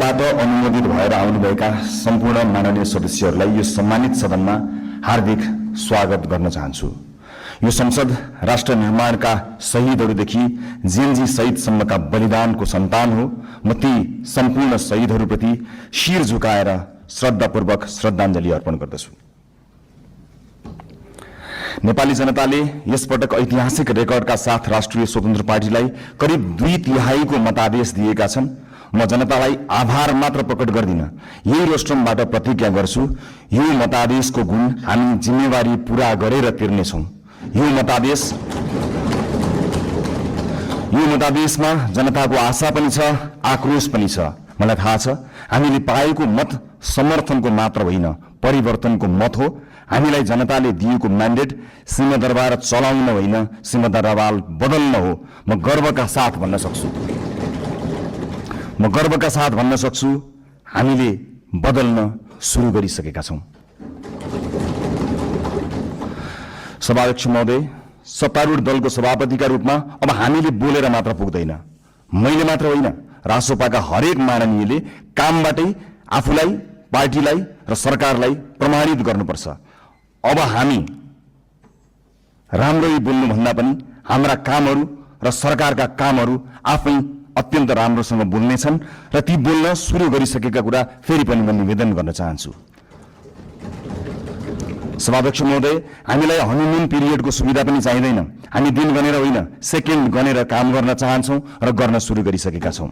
जनताबाट अनुमोदित भएर आउनुभएका सम्पूर्ण माननीय सदस्यहरूलाई यो सम्मानित सदनमा हार्दिक स्वागत गर्न चाहन्छु। यो संसद राष्ट्र निर्माणका शहीदहरूदेखि जेएनजी शहीदसम्मका बलिदानको सन्तान हो। म ती सम्पूर्ण शहीदहरूप्रति शिर झुकाएर श्रद्धापूर्वक श्रद्धाञ्जली अर्पण गर्दछु। नेपाली जनताले यसपटक ऐतिहासिक रेकर्डका साथ राष्ट्रिय स्वतन्त्र पार्टीलाई करिब 2/3 मतादेश दिएका छन्। म जनतालाई आभार मात्र प्रकट गर्दिन, यही रोस्ट्रमबाट प्रतिज्ञा गर्छु, यो मतादेशको गुण हामी जिम्मेवारी पूरा गरेर तिर्नेछौँ। यो मतादेशमा जनताको आशा पनि छ, आक्रोश पनि छ। मलाई थाहा छ हामीले पाएको मत समर्थनको मात्र होइन, परिवर्तनको मत हो। हामीलाई जनताले दिएको म्यान्डेट सिंहदरबार चलाउन होइन, सिंहदरबार बदल्न हो। म गर्वका साथ भन्न सक्छु हामीले बदल्न सुरु गरिसकेका छौं। सभाध्यक्ष महोदय, सत्तारूढ दलको सभापतिका रूपमा अब हामीले बोलेर मात्र पुग्दैन। मैले मात्र होइन, रासोपाका हरेक माननीयले कामबाटै आफूलाई, पार्टीलाई र सरकारलाई प्रमाणित गर्नुपर्छ। अब हामी राम्ररी बोल्नु भन्दा पनि हाम्रा कामहरू र सरकारका कामहरू आफै अत्यन्त राम्रोसँग बोल्नेछन् र ती बोल्न सुरु गरिसकेका कुरा फेरि पनि म निवेदन गर्न चाहन्छु। सभाध्यक्ष महोदय, हामीलाई हनीमुन पिरियडको सुविधा पनि चाहिँदैन। हामी दिन गनेर होइन, सेकेन्ड गनेर काम गर्न चाहन्छौँ र गर्न सुरु गरिसकेका छौँ।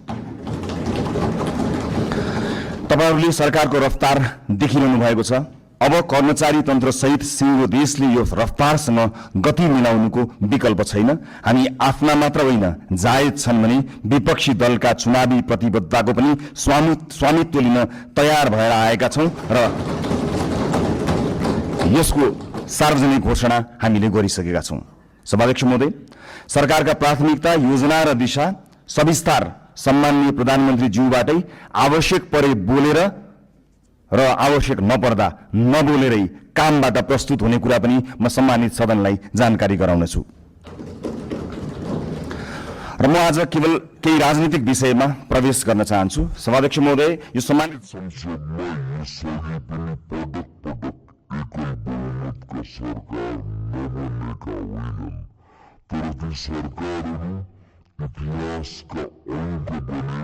तपाईहरूले सरकारको रफ्तार देखिरहनु भएको छ। अब कर्मचारी तन्त्र सहित सिङ्गो देशले यो रफ्तारसँग गति मिलाउनुको विकल्प छैन। हामी आफ्ना मात्र होइन, जायज छन् भने विपक्षी दलका चुनावी प्रतिबद्धताको पनि स्वामित्व लिन तयार भएर आएका छौं र यसको सार्वजनिक घोषणा हामीले गरिसकेका छौं। सभाध्यक्ष महोदय, सरकारका प्राथमिकता, योजना र दिशा सविस्तार सम्माननीय प्रधानमन्त्री ज्यूबाटै आवश्यक परे बोलेर र आवश्यक नपर्दा नबोलेरै कामबाट प्रस्तुत हुने कुरा पनि म सम्मानित सदनलाई जानकारी गराउनेछु। र म आज केवल केही राजनीतिक विषयमा प्रवेश गर्न चाहन्छु। सभाध्यक्ष महोदय, यो सम्मानित संसदमा यसअघि पनि पटक एकल बहुमतका सरकार नबनेका होइनन्, तर ती सरकारहरू इतिहासका अङ्क बने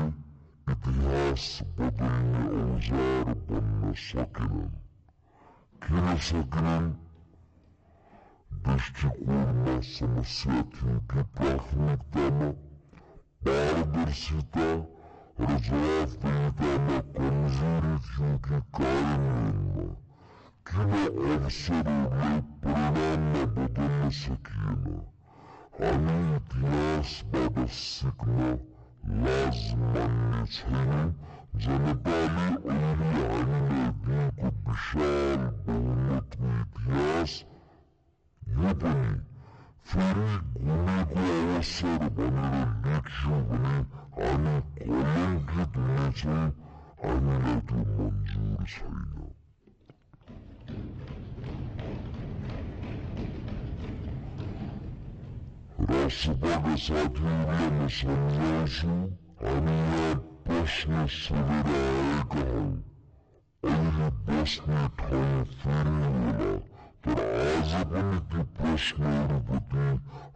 इतिहास बदल्ने औजार बन्न सकेनन्। किन सकेनन्? दृष्टिकोणमा समस्या थियो कि प्राथमिकतामा, पारदर्शिता र जवाफदेहितामा कमजोरी थियो कि कार्यान्वयनमा? किन अवसरहरूलाई परिणाममा बदल्न सकिएन? हामी इतिहासबाट सिक्न लाज मान्ने छैनौं। जनताले अहिले हामीलाई दिएको विशाल बहुमतको इतिहास यो पनि फेरि गुमेको अवसर भनेर लेख्यौं भने हामी कलङ्कित हुनेछौं। हामीलाई त्यो मन्जुर छैन। राष्ट्रपाका साथीहरूलाई म सम्झाउँछु, हामी यहाँ प्रश्न सोधेर आएका हौं। अहिले बस्ने ठाउँ फेरि होला, तर आज पनि ती प्रश्नहरूप्रति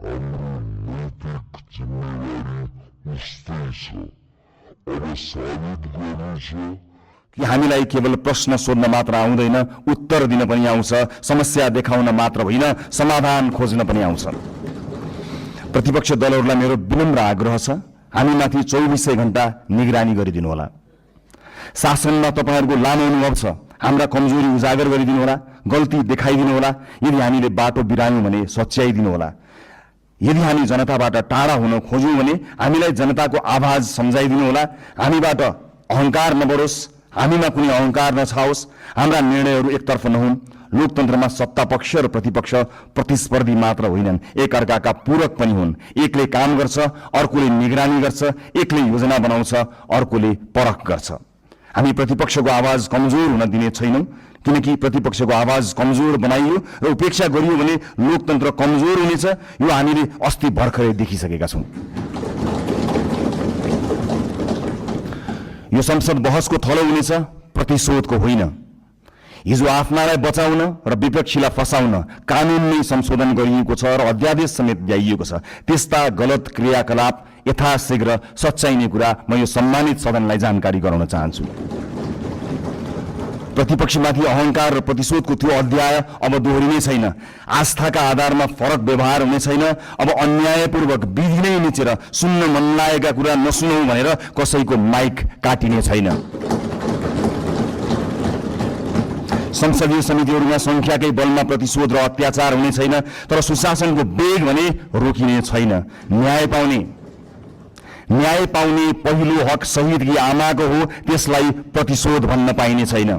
हाम्रो नैतिक जिम्मेवारी उस्तै छ। अब साबित गर्नु छ कि हामीलाई केवल प्रश्न सोध्न मात्र आउँदैन, उत्तर दिन पनि आउँछ। समस्या देखाउन मात्र होइन, समाधान खोज्न पनि आउँछ। प्रतिपक्ष दलहरूलाई मेरो विनम्र आग्रह छ, हामीमाथि 24 घण्टा निगरानी गरिदिनु होला। शासनमा तपाईहरूको लामो अनुभव छ, हाम्रा कमजोरी उजागर गरिदिनु होला, गल्ती देखाइदिनु होला। यदि हामीले बाटो बिरायौं भने सच्याइदिनु होला। यदि हामी जनताबाट टाढा हुन खोज्यौं भने हामीलाई जनताको आवाज सम्झाइदिनु होला। हामीबाट अहंकार नबढोस्, हामीमा कुनै अहंकार नछाओस्, हाम्रा निर्णयहरू एकतर्फ नहुन्। लोकतन्त्रमा सत्ता पक्ष र प्रतिपक्ष प्रतिस्पर्धी मात्र होइनन्, एकअर्काका पूरक पनि हुन्। एकले काम गर्छ, अर्कोले निगरानी गर्छ, एकले योजना बनाउँछ, अर्कोले परख गर्छ। हामी प्रतिपक्षको आवाज कमजोर हुन दिने छैनौं, किनकि प्रतिपक्षको आवाज कमजोर बनाइयो र उपेक्षा गरियो भने लोकतन्त्र कमजोर हुनेछ। यो हामीले अस्ति भर्खरै देखिसकेका छौं। यो संसद बहसको थलो हुनेछ, प्रतिशोधको होइन। हिजो आफ्नालाई बचाउन र विपक्षीलाई फसाउन कानून नै संशोधन गरिएको छ र अध्यादेश समेत ल्याइएको छ। त्यस्ता गलत क्रियाकलाप यथाशीघ्र सच्याइने कुरा म यो सम्मानित सदनलाई जानकारी गराउन चाहन्छु। प्रतिपक्षमाथि अहंकार र प्रतिशोधको त्यो अध्याय अब दोहोरिने छैन। आस्थाका आधारमा फरक व्यवहार हुने छैन। अब अन्यायपूर्वक विधि नै निचेर सुन्न मन लागेका कुरा नसुनौ भनेर कसैको माइक काटिने छैन। संसदीय समितिहरूमा संख्याकै बलमा प्रतिशोध र अत्याचार हुने छैन, तर सुशासनको वेग भने रोकिने छैन। न्याय पाउने पहिलो हक शहीदकी आमाको हो, त्यसलाई प्रतिशोध भन्न पाइने छैन।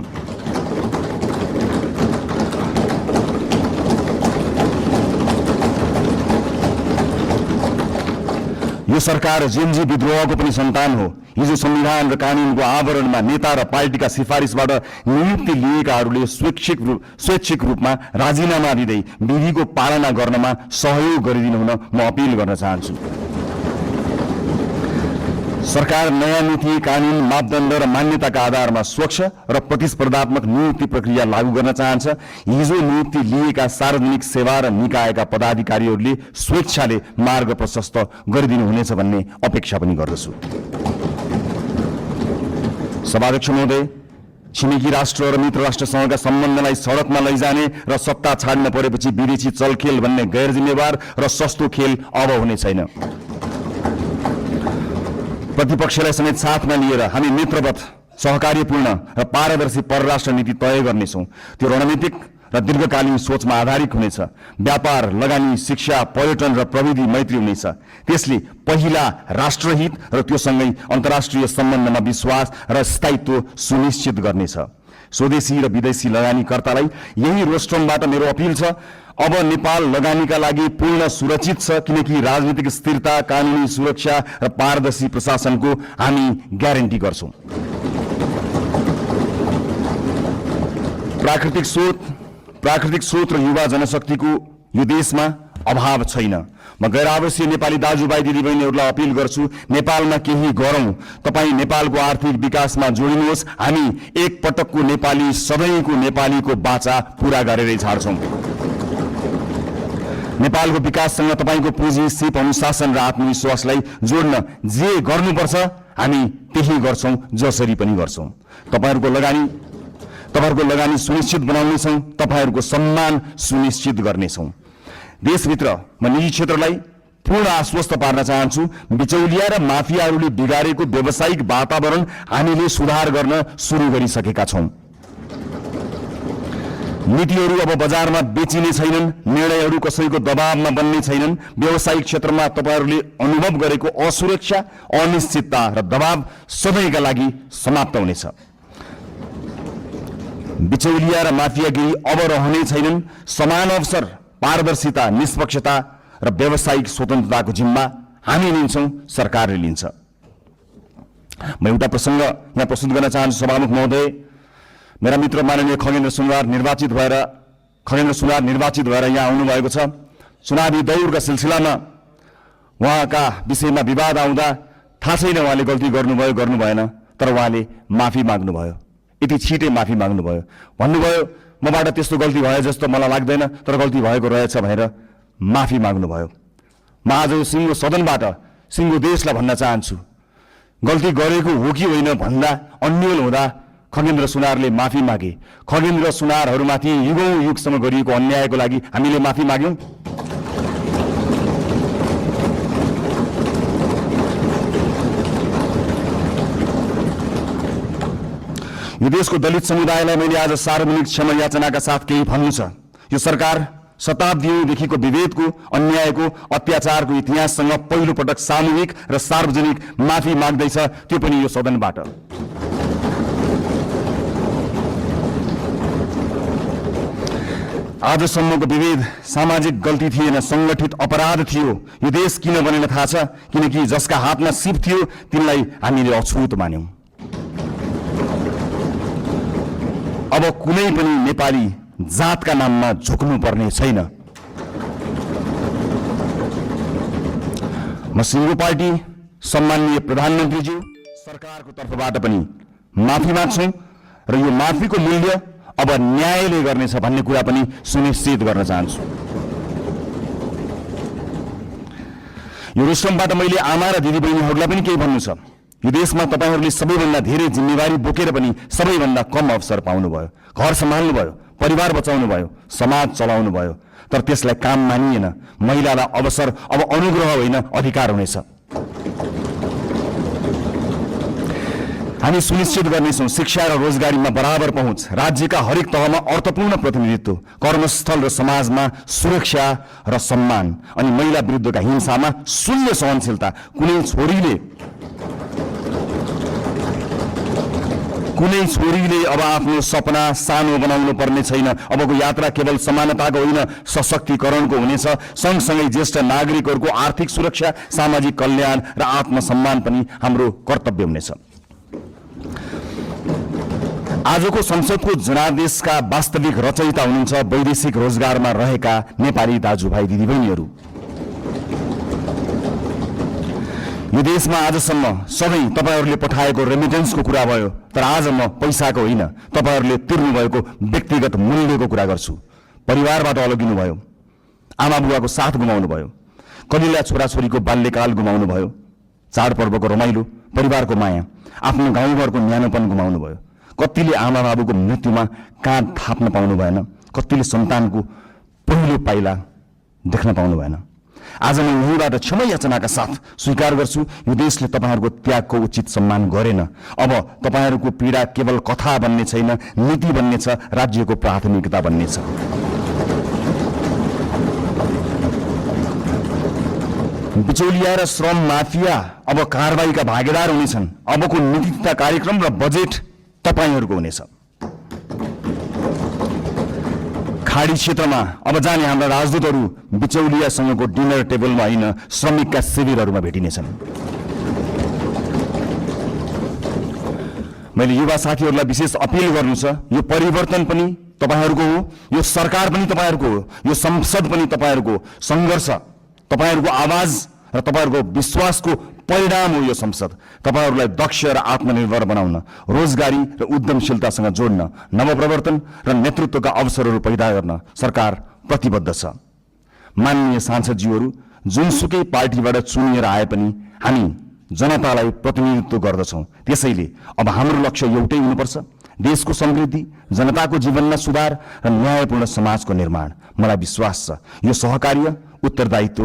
यो सरकार जेनजी विद्रोहको पनि सन्तान हो। हिजो संविधान र कानूनको आवरणमा नेता र पार्टीका सिफारिसबाट नियुक्ति लिएकाहरूले स्वैच्छिक रूपमा राजीनामा दिँदै विधिको पालना गर्नमा सहयोग गरिदिनु हुन म अपिल गर्न चाहन्छु। सरकार नयाँ नीति, कानून, मापदण्ड र मान्यताका आधारमा स्वच्छ र प्रतिस्पर्धात्मक नियुक्ति प्रक्रिया लागू गर्न चाहन्छ। हिजो नियुक्ति लिएका सार्वजनिक सेवा र निकायका पदाधिकारीहरूले स्वेच्छाले मार्ग प्रशस्त गरिदिनु हुनेछ भन्ने अपेक्षा पनि गर्दछु। सभाध्यक्ष महोदय, छिमेकी राष्ट्र र मित्र राष्ट्रसँगका सम्बन्धलाई सडकमा लैजाने र सत्ता छाड्न परेपछि विदेशी चलखेल भन्ने गैर जिम्मेवार र सस्तो खेल अब हुने छैन। प्रतिपक्षलाई समेत साथमा लिएर हामी मित्रवत, सहकार्यपूर्ण र पारदर्शी परराष्ट्र नीति तय गर्नेछौँ। त्यो रणनीतिक र दीर्घकालीन सोचमा आधारित हुनेछ। व्यापार, लगानी, शिक्षा, पर्यटन र प्रविधि मैत्री हुनेछ। त्यसले पहिला राष्ट्रहित र त्योसँगै अन्तर्राष्ट्रिय सम्बन्धमा विश्वास र स्थायित्व सुनिश्चित गर्नेछ। स्वदेशी र विदेशी लगानीकर्तालाई यही रोस्ट्रमबाट मेरो अपिल छ, अब नेपाल लगानीका लागि पूर्ण सुरक्षित छ, किनकि राजनीतिक स्थिरता, कानूनी सुरक्षा र पारदर्शी प्रशासनको हामी ग्यारेन्टी गर्छौं। प्राकृतिक स्रोत र युवा जनशक्तिको यो देशमा अभाव छैन। म गैर आवासीय नेपाली दाजुभाइ दिदीबहिनीहरूलाई अपिल गर्छु, नेपालमा केही गरौं। तपाईँ नेपालको आर्थिक विकासमा जोडिनुहोस्। हामी एक पटकको नेपाली, सधैँको नेपालीको बाचा पूरा गरेरै छाड्छौं। नेपालको विकाससँग तपाईँको पुँजी, सिप, अनुशासन र आत्मविश्वासलाई जोड्न जे गर्नुपर्छ हामी त्यही गर्छौं, जसरी पनि गर्छौं। तपाईहरूको लगानी सुनिश्चित बनाउनेछौं, तपाईहरूको सम्मान सुनिश्चित गर्नेछौं। देशभित्र म निजी क्षेत्रलाई पूर्ण आश्वस्त पार्न चाहन्छु, बिचौलिया र माफियाहरूले बिगारेको व्यावसायिक वातावरण हामीले सुधार गर्न सुरु गरिसकेका छौं। नीतिहरू अब बजारमा बेचिने छैनन्, निर्णयहरू कसैको दबावमा बन्ने छैनन्। व्यावसायिक क्षेत्रमा तपाईहरूले अनुभव गरेको असुरक्षा, अनिश्चितता र दबाव सधैँका लागि समाप्त हुनेछ। बिचौलिया र माफियागिरी अब रहने छैनन्। समान अवसर, पारदर्शिता, निष्पक्षता र व्यावसायिक स्वतन्त्रताको जिम्मा हामी लिन्छौं, सरकारले लिन्छ। म एउटा प्रसंग यहाँ प्रस्तुत गर्न चाहन्छु। सभामुख महोदय, मेरा मित्र माननीय खगेन्द्र सुनार निर्वाचित भएर यहाँ आउनुभएको छ। चुनावी दौडका सिलसिलामा उहाँका विषयमा विवाद आउँदा थाहा छैन उहाँले गल्ती गर्नुभयो गर्नु भएन, तर उहाँले माफी माग्नुभयो। यति छिटै माफी माग्नुभयो, भन्नुभयो मबाट त्यस्तो गल्ती भयो जस्तो मलाई लाग्दैन, तर गल्ती भएको रहेछ भनेर माफी माग्नुभयो। म आज सिङ्गो सदनबाट सिङ्गो देशलाई भन्न चाहन्छु, गल्ती गरेको हो कि होइन भन्दा अन्यल हुँदा खगेन्द्र सुनारले माफी मागे। खगेन्द्र सुनारहरूमाथि युगौं युगसम्म गरिएको अन्यायको लागि हामीले माफी माग्यौं। यो देशको दलित समुदायलाई मैले आज सार्वजनिक क्षमा याचनाका साथ केही भन्नु छ। यो सरकार शताब्दीदेखिको विभेदको, अन्यायको, अत्याचारको इतिहाससँग पहिलो पटक सामूहिक र सार्वजनिक माफी माग्दैछ, त्यो पनि यो सदनबाट। आजसम्मको विभेद सामाजिक गल्ती थिएन, संगठित अपराध थियो। यो देश किन बनेन थाहा छ? किनकि जसका हातमा सिप थियो तिनलाई हामीले अछुत मान्यौं। अब कुनै पनि नेपाली जातका नाममा झुक्नु पर्ने छैन। म सिङ्गो पार्टी, सम्माननीय प्रधानमन्त्रीज्यू, सरकारको तर्फबाट पनि माफी माग्छौं र यो माफीको मूल्य अब न्यायले गर्नेछ भन्ने कुरा पनि सुनिश्चित गर्न चाहन्छु। यो रुस्टमबाट मैले आमा र दिदीबहिनीहरूलाई पनि केही भन्नु छ। यो देशमा तपाईहरूले सबैभन्दा धेरै जिम्मेवारी बोकेर पनि सबैभन्दा कम अवसर पाउनुभयो। घर सम्हाल्नु भयो, परिवार बचाउनु भयो, समाज चलाउनु भयो, तर त्यसलाई काम मानिएन। महिलालाई अवसर अब अनुग्रह होइन अधिकार हुनेछ। हामी सुनिश्चित गर्नेछौं शिक्षा र रोजगारीमा बराबर पहुँच, राज्यका हरेक तहमा अर्थपूर्ण प्रतिनिधित्व, कर्मस्थल र समाजमा सुरक्षा र सम्मान, अनि महिला विरुद्धका हिंसामा शून्य सहनशीलता। कुनै छोरीले अब आफ्नो सपना सानो बनाउनु पर्ने छैन। अबको यात्रा केवल समानताको होइन सशक्तिकरणको हुनेछ। सँगसँगै ज्येष्ठ नागरिकहरूको आर्थिक सुरक्षा, सामाजिक कल्याण र आत्मसम्मान पनि हाम्रो कर्तव्य हुनेछ। आजको संसदको जनादेशका वास्तविक रचयिता हुनुहुन्छ वैदेशिक रोजगारमा रहेका नेपाली दाजुभाइ दिदीबहिनीहरू। यो देशमा आजसम्म सधैँ तपाईहरूले पठाएको रेमिटेन्सको कुरा भयो, तर आज म पैसाको होइन तपाईहरूले तिर्नु भएको व्यक्तिगत मूल्यको कुरा गर्छु। परिवारबाट अलगिनु भयो, आमा बुवाको साथ गुमाउनु भयो, कलिला छोराछोरीको बाल्यकाल गुमाउनु भयो, चाडपर्वको रमाइलो, परिवारको माया, आफ्नो गाउँघरको न्यानोपन गुमाउनु भयो। कतिले आमा बाबुको मृत्युमा काँध थाप्न पाउनु भएन, कतिले सन्तानको पहिलो पाइला देख्न पाउनु भएन। आज म यहीँबाट क्षमा याचनाका साथ स्वीकार गर्छु, यो देशले तपाईहरूको त्यागको उचित सम्मान गरेन। अब तपाईहरूको पीडा केवल कथा बन्ने छैन, नीति बन्ने छ, राज्यको प्राथमिकता बन्ने छ। बिचौलिया र श्रम माफिया अब कारबाहीका भागीदार हुनेछन्। अबको नीति तथा कार्यक्रम र बजेट तपाईहरूको हुनेछ। खाडी क्षेत्रमा अब जाने हाम्रा राजदूतहरू बिचौलियासँगको डिनर टेबलमा होइन श्रमिकका शिविरहरूमा भेटिनेछन्। मैले युवा साथीहरूलाई विशेष अपिल गर्नु छ, यो परिवर्तन पनि तपाईहरूको हो, यो सरकार पनि तपाईहरूको हो, यो संसद पनि तपाईहरूको सङ्घर्ष, तपाईहरूको आवाज र तपाईहरूको विश्वासको परिणाम हो यो संसद। तपाईहरूलाई दक्ष र आत्मनिर्भर बनाउन, रोजगारी र उद्यमशीलतासँग जोड्न, नवप्रवर्तन र नेतृत्वका अवसरहरू पैदा गर्न सरकार प्रतिबद्ध छ। माननीय सांसदज्यूहरू, जुनसुकै पार्टीबाट चुनिएर आए पनि हामी जनतालाई प्रतिनिधित्व गर्दछौँ। त्यसैले अब हाम्रो लक्ष्य एउटै हुनुपर्छ, देशको समृद्धि, जनताको जीवनमा सुधार र न्यायपूर्ण समाजको निर्माण। मलाई विश्वास छ यो सहकार्य, उत्तरदायित्व